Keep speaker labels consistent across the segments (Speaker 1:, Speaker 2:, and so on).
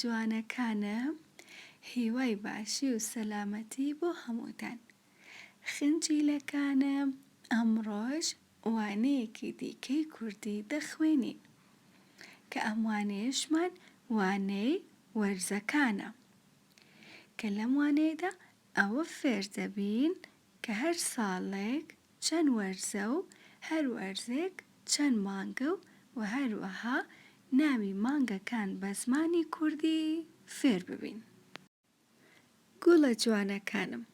Speaker 1: جوانەکانم هیوای باشی و سەلامەتی بۆ هەمووتان خنجیلەکانم ئەمڕۆش وانەیەکی دیکەی کوردی دەخوێنین کە ئەم وانەیەشمان وانەی وەرزەکانە کە لەم وانەیەدا ئەوە فێر دەبین کە هەر ساڵێک چەند وەرزە و هەر وەرزێک چەند مانگە و هەروەها ناوی مانگەکان بە زمانی کوردی فێر ببین. گوڵە جوانەکانم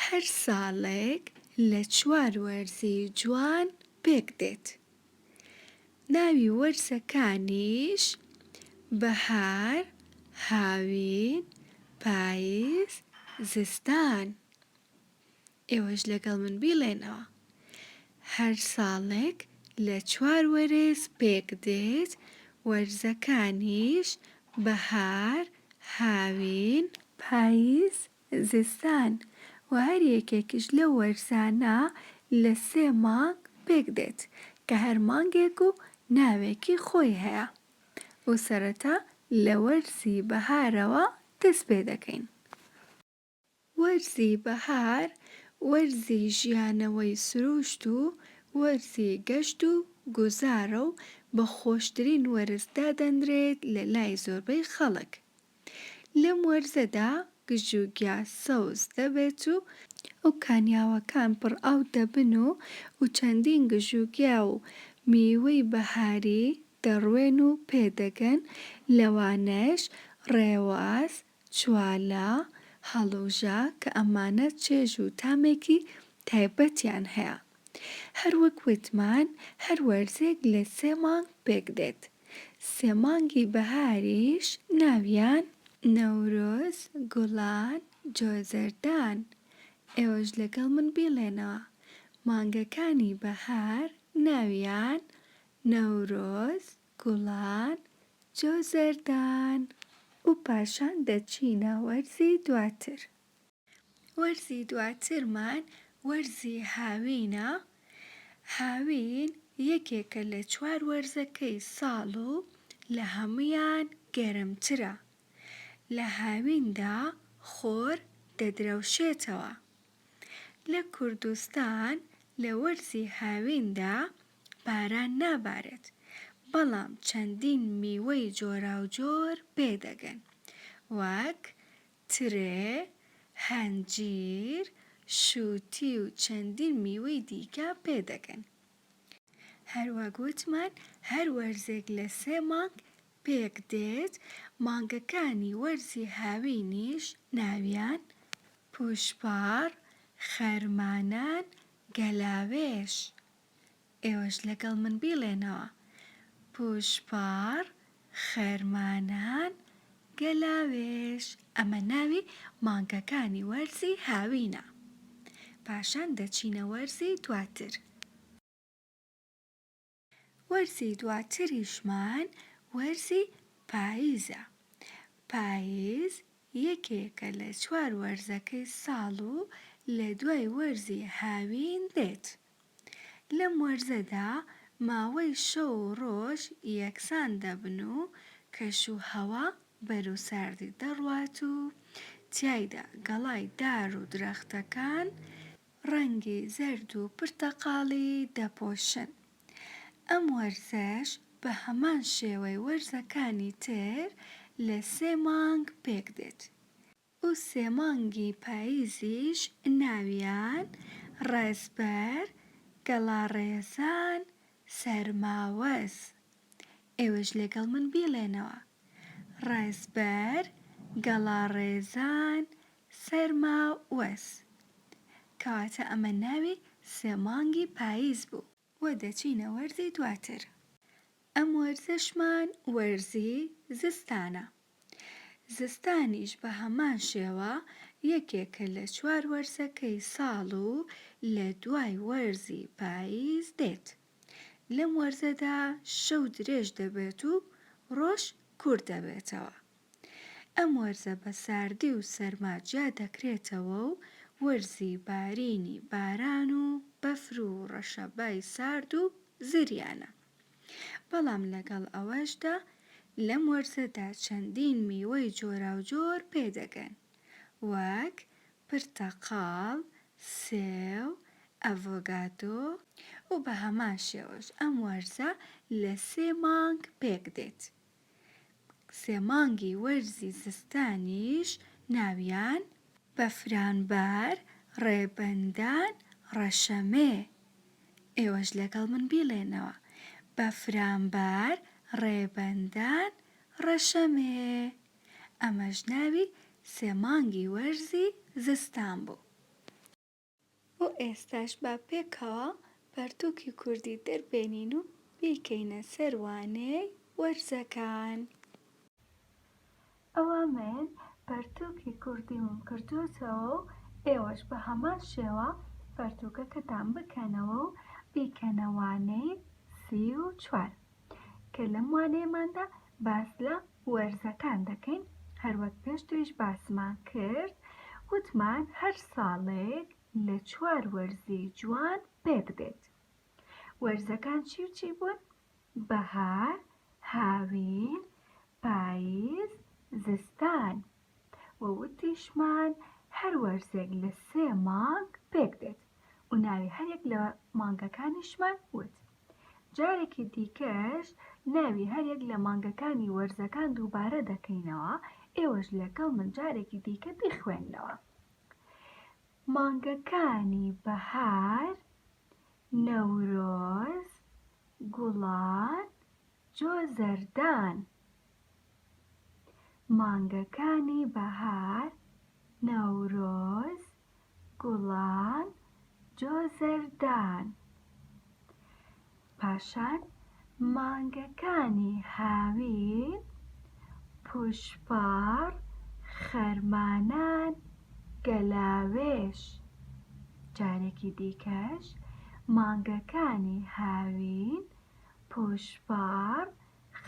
Speaker 1: هەر ساڵێک لە چوار وەرزی جوان پێک دێت. ناوی وەرزەکانیش بەهار، هاوین، پایز، زستان. ئێوەش لەگەڵ من بیڵێنەوە. هەر ساڵێک لە چوار وەرز پێک دێت، وەرزەکانیش بەهار، هاوین، پایز، زستان و هەر یەکێکیش لەو وەرزانە لە سێ مانگ پێک دێت کە هەر مانگێک و ناوێکی خۆی هەیە و سەرەتا لە وەرزی بەهارەوە دەست پێ دەکەین. وەرزی بەهار وەرزی ژیانەوەی سروشت و وەرزی گەشت و گوزارە و بە خۆشترین وەرز دادەنرێت لە لای زۆربەی خەڵک. لەم وەرزەدا گژوگیا سەوز دەبێت و و کانیاوەکان پڕ ئاو دەبن و و چەندین گژوگیا و میوەی بەهاری دەڕوێن و پێدەگەن لەوانەش ڕێواس، چوالە، هەڵوژە کە ئەمانە چێژ و تامێکی تایبەتیان هەیە. هەر وەک وتمان هەر وەرزێک لە سێ مانگ پێک دێت. سێ مانگی بەهاریش ناویان. نەورۆز، گوڵان، جۆزەردان. ئێوەش لەگەڵ من بیڵێنەوە. مانگەکانی بەهار ناویان، نەورۆز، گوڵان، جۆزەردان. و پاشان دەچینە وەرزی دواتر. وەرزی دواترمان وەرزی هاوینە، هاوین یەکێکە لە چوار وەرزەکەی ساڵ و لە هەموویان گەرمترە، لە هاویندا خۆر دەدرەوشێتەوە. لە کوردستان لە وەرزی هاویندا باران نابارێت، بەڵام چەندین میوەی جۆراوجۆر پێدەگەن، وەک، ترێ، هەنجیر، شووتی و چەندین میوەی دیکە پێدەگەن. هەروەک وتمان هەر وەرزێک لە سێ مانگ پێک دێت، مانگەکانی وەرزی هاوینیش ناویان، پووشپەڕ، خەرمانان، گەلاوێژ. ئێوەش لەگەڵ من بیڵێنەوە، پووشپەڕ، خەرمانان، گەلاوێژ. ئەمە ناوی مانگەکانی وەرزی هاوینە. پاشان دەچینە وەرزی دواتر. وەرزی دواتریشمان وەرزی پاییزە. پاییز یەکێکە لە چوار وەرزەکەی ساڵ و لە دوای وەرزی هاوین دێت. لەم وەرزەدا ماوەی شەو و ڕۆژ یەکسان دەبن و کەش و هەوا بەرەو ساردی دەڕوات و تیایدا گەڵای دار و درەختەکان ڕەنگی زەرد و پرتەقاڵی دەپۆشن. ئەم وەرزەش بە هەمان شێوەی وەرزەکانی تر لە سێ مانگ پێکدێت. و سێ مانگی پاییزیش ناویان، ڕێزبەر، گەڵاڕێزان، سەرماوەز. ئێوەش لەگەڵ من بیڵێنەوە، ڕێزبەر، گەڵاڕێزان، سەرماوەز. کەواتە ئەمە ناوی سێ مانگی پاییز بوو. و دەچینە وەرزی دواتر. ئەم وەرزەشمان وەرزی زستانە. زستانیش بە هەمان شێوە یەکێکە لە چوار وەرزەکەی ساڵ و لە دوای وەرزی پاییز دێت. لەم وەرزەدا شەو درێژ دەبێت و ڕۆژ کورت دەبێتەوە. ئەم وەرزە بە ساردی و سەرما جیا دەکرێتەوە و وەرزی بارینی باران و بەفر و ڕەشەبای سارد و زریانە. بەڵام لەگەڵ ئەوەشدا. لەم وەرزەدا چەندین میوەی جۆراوجۆر پێدەگەن، وەک، پرتەقاڵ، سێو، ئەڤۆگادۆ، و بە هەمان شێوەش ئەم وەرزە لە سێ مانگ پێکدێت. سێ مانگی وەرزی زستانیش ناویان، بەفرانبار، ڕێبەندان، ڕەشەمێ. ئێوەش لەگەڵ من بیڵێنەوە، بەفرانبار، ڕێبەندان، ڕەشەمێ. ئەمەش ناوی سێ مانگی وەرزی زستان بوو. و ئێستاش با پێکەوە پەرتووکی کوردی دەربێنین و بیکەینە سەر وانەی وەرزەکان. ئەوا من پەرتووکی کوردیمم کردۆتەوە و ئێوەش بە هەمان شێوە پەرتووکەکەتان بکەنەوە و بیکەنە وانەی 34 کە لەم وانەیەماندا باس لە وەرزەکان دەکەین، هەروەک پێشتریش باسمان کرد وتمان هەر ساڵێک لە چوار وەرزی جوان پێک دێت. وەرزەکان چی و چی بوون؟ بەهار، هاوین، پاییز، زستان. و وتیشمان هەر وەرزێک لە سێ مانگ پێک دێت و ناوی هەریەک لە مانگەکانیشمان وت. جارێکی دیکەش ناوی هەریەک لە مانگەکانی وەرزەکان دووبارە دەکەینەوە، ئێوەش لەگەڵ من جارێکی دیکە بیخوێننەوە. مانگەکانی بەهار، نەورۆز، گوڵان، جۆزەردان. مانگەکانی بەهار، نەورۆز، گوڵان، جۆزەردان. پاشان مانگەکانی هاوین، پوشپەڕ، خەرمانان، گەلاوێژ. جارێکی دیکەش مانگەکانی هاوین، پوشپەڕ،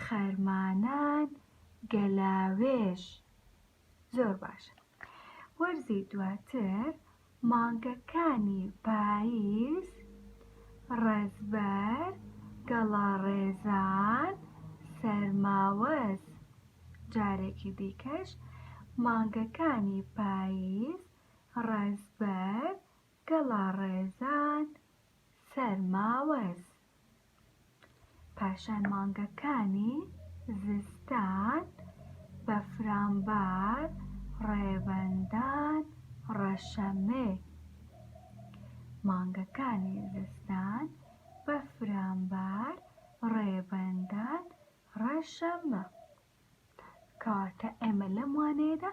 Speaker 1: خەرمانان، گەلاوێژ. زۆر باشە. وەرزی دواتر مانگەکانی پاییز، ڕەزبەر، گەڵاڕێزان، سەرماوەز. جارێکی دیکەش مانگەکانی پاییز، ڕەزبەر، گەڵاڕێزان، سەرماوەز. پاشان مانگەکانی زستان، بەفرانبار، ڕێبەندان، ڕەشەمێ. مانگەکانی زستان، بەفرانبار، ڕێبەندان، ڕەشەمە. کەواتە ئێمە لەم وانەیەدا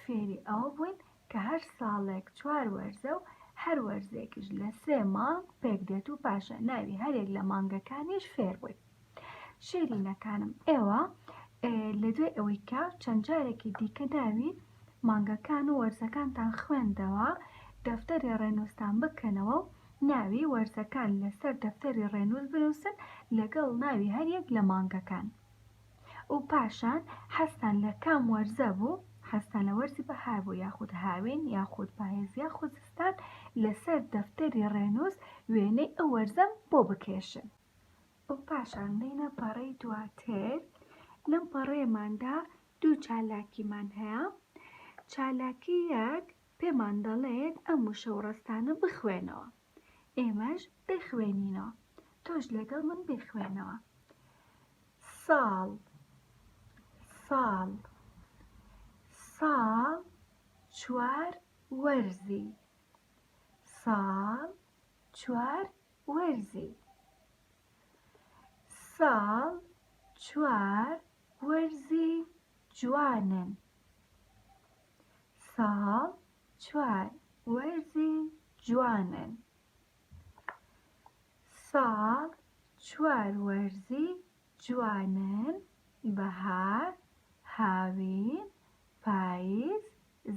Speaker 1: فێری ئەوە بووین کە هەر ساڵێک چوار وەرزە و هەر وەرزێکیش لە سێ مانگ پێک دێت و پاشان ناوی هەرێک لە مانگەکانیش فێر بووین. شیرینەکانم ئێوە لە دوای ئەوەی کە چەند جارێکی دیکە ناوی مانگەکان و وەرزەکانتان خوێندەوە دەفتەری ڕێنووستان بکەنەوە و ناوی وەرزەکان لەسەر دەفتەری ڕێنووس بنووسن لەگەڵ ناوی هەریەک لە مانگەکان. و پاشان حەزتان لە کام وەرزە بوو، حەزتان لە وەرزی بەهار بوو یاخود هاوین یاخود پایز یاخود زستان لەسەر دەفتەری ڕێنووس وێنەی ئەو وەرزەم بۆ بکێشن. و پاشان دێینە پەڕەی دواتر، لەم پەڕەیەماندا دوو چالاکیمان هەیە، چالاکی یەک پێمان دەڵێت ئەم وشە و ڕستانە بخوێنەوە، ئێمەش دەیخوێنینەوە، تۆش لەگەڵ من بیخوێنەوە. ساڵ ساڵ ساڵ چوار وەرزی ساڵ چوار وەرزی ساڵ چوار وەرزی جوانن ساڵ چوار وەرزی جوانن. ساڵ چوار وەرزی جوانن، بەهار، هاوین، پاییز،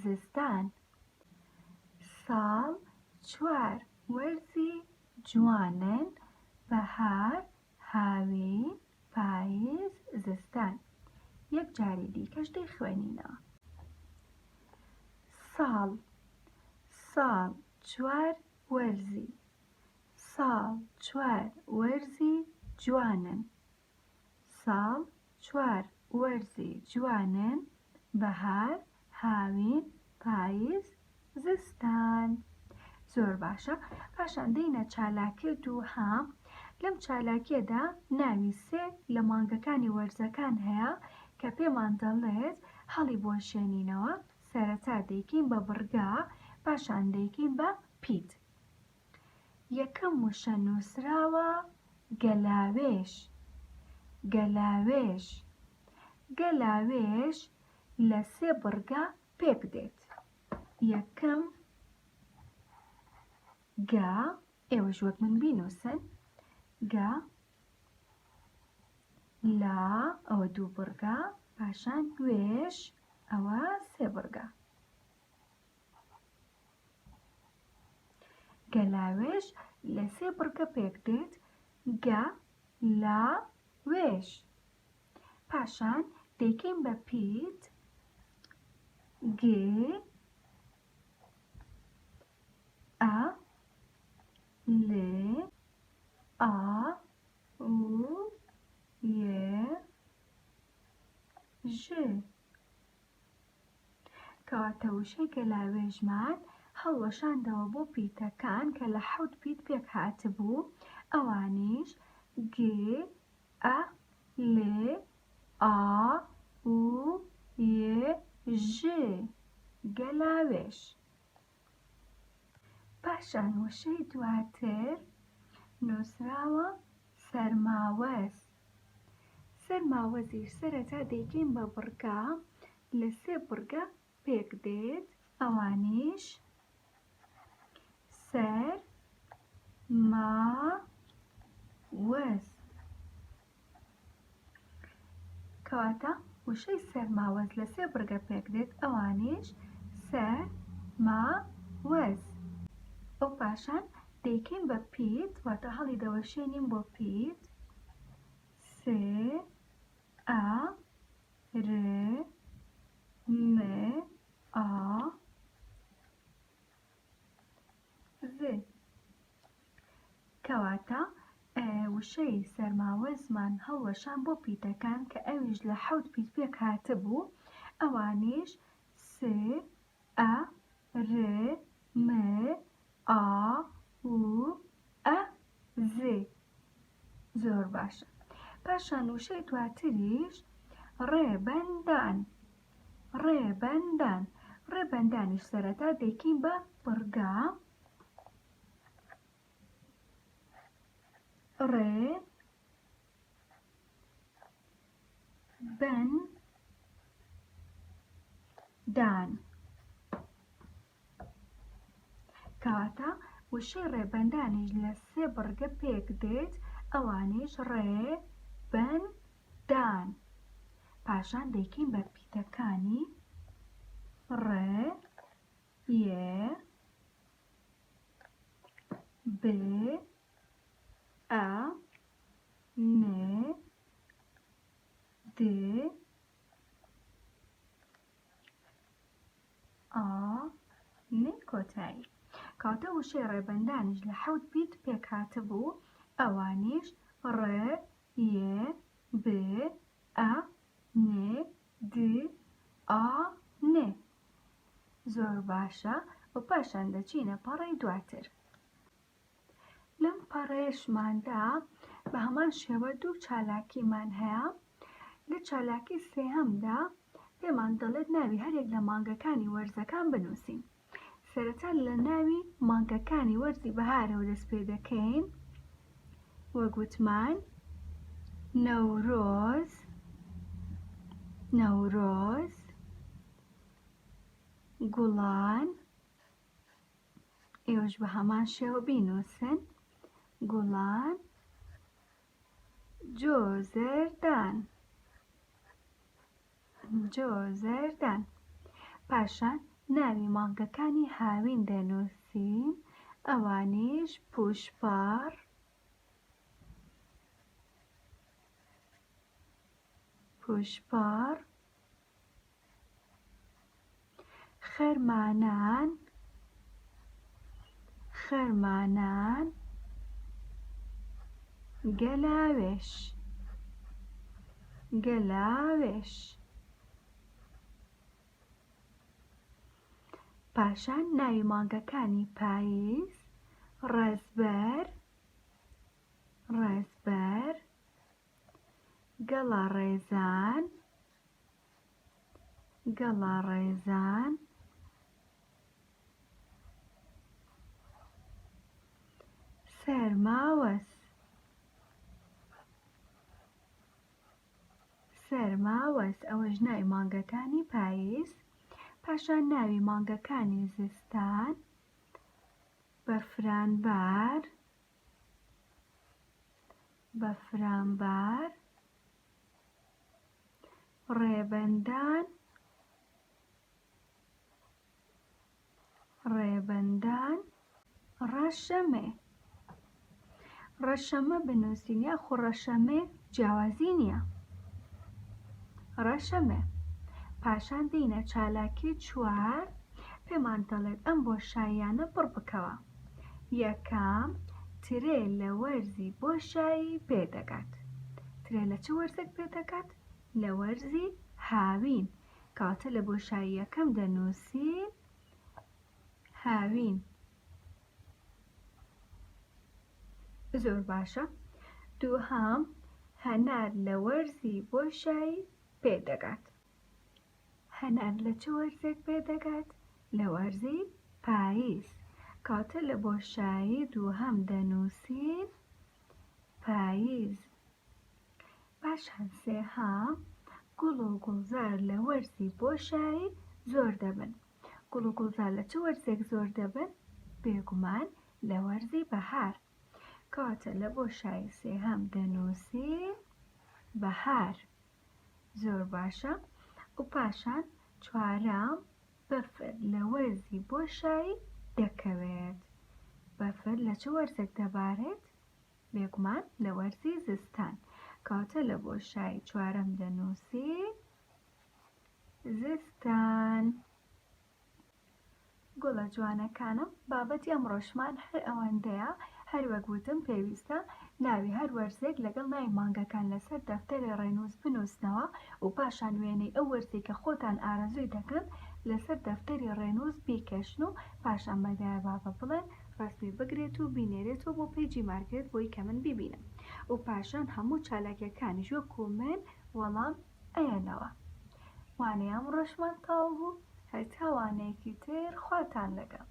Speaker 1: زستان. ساڵ چوار وەرزی جوانن، بەهار، هاوین، پاییز، زستان. یەک جاری دیکەش دەیخوێنینەوە. ساڵ ساڵ چوار وەرزی ساڵ چوار وەرزی جوانن ساڵ چوار وەرزی جوانن، بەهار، هاوین، پایز، زستان. زۆر باشە پاشان دێینە چالاکی دووهەم لەم چالاکیەدا ناوی سێ لە مانگەکانی وەرزەکان هەیە کە پێمان دەڵێت هەڵی بۆشێنینەوە سەرەتا دەیکەین بە بڕگە پاشان دەیکەین بە پیت یەکەم وشە نووسراوە گەلاوێژ گەلاوێژ گەلاوێژ لە سێ بڕگە پێک دێت یەکەم گە ئێوەش وەک من بینووسن گە لا ئەوە دوو بڕگە پاشان وێش ئەوە سێ بڕگە گەلاوێژ لە سێ بڕگە پێک دێت گە لا وێژ پاشان دەیکەین بە پیت گ ئە ل ئا و ی ژ کەواتە وشەی گەلاوێژمان هەڵوەشاندەوە بۆ پیتەکان کە لە حەوت پیت پێک هاتبوو ئەوانیش گ ئە ل ئا و ی ژ گەلاوێژ. پاشان وشەی دواتر نووسراوە سەرماوەز. سەرماوەزیش سەرەتا دەیکەین بە بڕگە، لە سێ بڕگە پێک دێت، ئەوانیش، سەر، ما، وەز. کەواتە وشەی سەرماوەز لە سێ بڕگە پێک دێت ئەوانیش، سەر، ما، وەز. و پاشان دەیکەین بە پیت واتە هەڵی دەوەشێنین بۆ پیت، س، ئە، ر، م، ئا، ز. کەواتە وشەی سەرماوەزمان هەڵوەشان بۆ پیتەکان کە ئەویش لە حەوت پیت پێک هاتبوو ئەوانیش، س، ئە، ر، م، ئا، و، ئە، ز. زۆر باشە. پاشان وشەی دواتریش ڕێبەندان. ڕێبەندان. ڕێبەندانیش سەرەتا دەیکەین بە بڕگە. ڕێ بەن دان. کەواتە وشەی ڕێبەندانیش لە سێ بڕگە پێک دێت ئەوانیش ڕێ، بەن، دان. پاشان دەیکەین بە پیتەکانی ڕ، ی، ب، ئە، ن، د، ئا، ن کۆتایی. کەواتە وشەی ڕێبەندانیش لە حەوت پیت پێکهاتبوو، ئەوانیش، ڕ، ی، ب، ئە، ن، د، ئا، ن. زۆر باشە و پاشان دەچینە پەڕەی دواتر. لەم پەڕەیەشماندا بە هەمان شێوە دوو چالاکیمان هەیە. لە چالاکی سێهەمدا پێمان دەڵێت ناوی هەریەک لە مانگەکانی وەرزەکان بنووسین. سەرەتا لە ناوی مانگەکانی وەرزی بەهارەوە دەست پێ دەکەین. وەک وتمان نەورۆز، نەورۆز، گوڵان، ئێوەش بە هەمان شێوە بینووسن گوڵان جۆزەردان جۆزەردان پاشان ناوی مانگەکانی هاوین دەنووسین ئەوانیش پوشپەڕ پوشپەڕ خەرمانان خەرمانان گەلاوێژ. گەلاوێژ. پاشان ناوی مانگەکانی پاییز، ڕەزبەر، ڕەزبەر، گەڵاڕێزان، گەڵاڕێزان، سەرماوەز، سەرماوەز، ئەوەش ناوی مانگەکانی پاییز. پاشان ناوی مانگەکانی زستان، بەفرانبار، بەفرانبار، ڕێبەندان، ڕێبەندان، ڕەشەمێ. ڕەشەمە بنووسین یاخو ڕەشەمێ جیاوازی نییە. ڕەشەمێ. پاشان دێینە چالاکی چوار پێمان دەڵێت ئەم بۆشاییانە پڕ بکەوە. یەکەم، ترێ لە وەرزی بۆشایی پێدەگات. ترێ لە چ وەرزێک پێدەگات؟ لە وەرزی هاوین. کەواتە لە بۆشایی یەکەم دەنووسین هاوین. زۆر باشە. دووهەم، هەنار لە وەرزی بۆشایی پێدەگات. هەنار لە چ وەرزێک پێدەگات؟ لە وەرزی پاییز. کەواتە لە بۆشایی دووهەم دەنووسین پاییز. پاشان سێهەم، گوڵ و گوڵزار لە وەرزی بۆشایی زۆر دەبن. گوڵ و گوڵزار لە چ وەرزێک زۆر دەبن؟ بێگومان لە وەرزی بەهار. کەواتە لە بۆشایی سێهەم دەنووسین بەهار. زۆر باشە. و پاشان چوارەم، بەفر لە وەرزی بۆشایی دەکەوێت. بەفر لە چ وەرزێک دەبارێت؟ بێگومان لە وەرزی زستان. کەواتە لە بۆشایی چوارەم دەنووسین زستان. گوڵە جوانەکانم بابەتی ئەمڕۆشمان هەر ئەوەندەیە، هەر وەک وتم پێویستە ناوی هەر وەرزێک لەگەڵ ناوی مانگەکان لەسەر دەفتەری ڕێنووس بنووسنەوە و پاشان وێنەی ئەو وەرزەی کە خۆتان ئارەزووی دەکەن لەسەر دەفتەری ڕێنووس بیکێشن و پاشان بە دایە بابە بڵێن ڕەسمی بگرێت و بینێرێتەوە بۆ پەیجی مارگرێت بۆی کە من بیبینم و پاشان هەموو چالاکیەکانیش وەکو من وەڵام ئەیەنەوە. وانەی ئەمڕۆشمان تەواو بوو هەتا وانەیەکی تر خواتان لەگەڵ.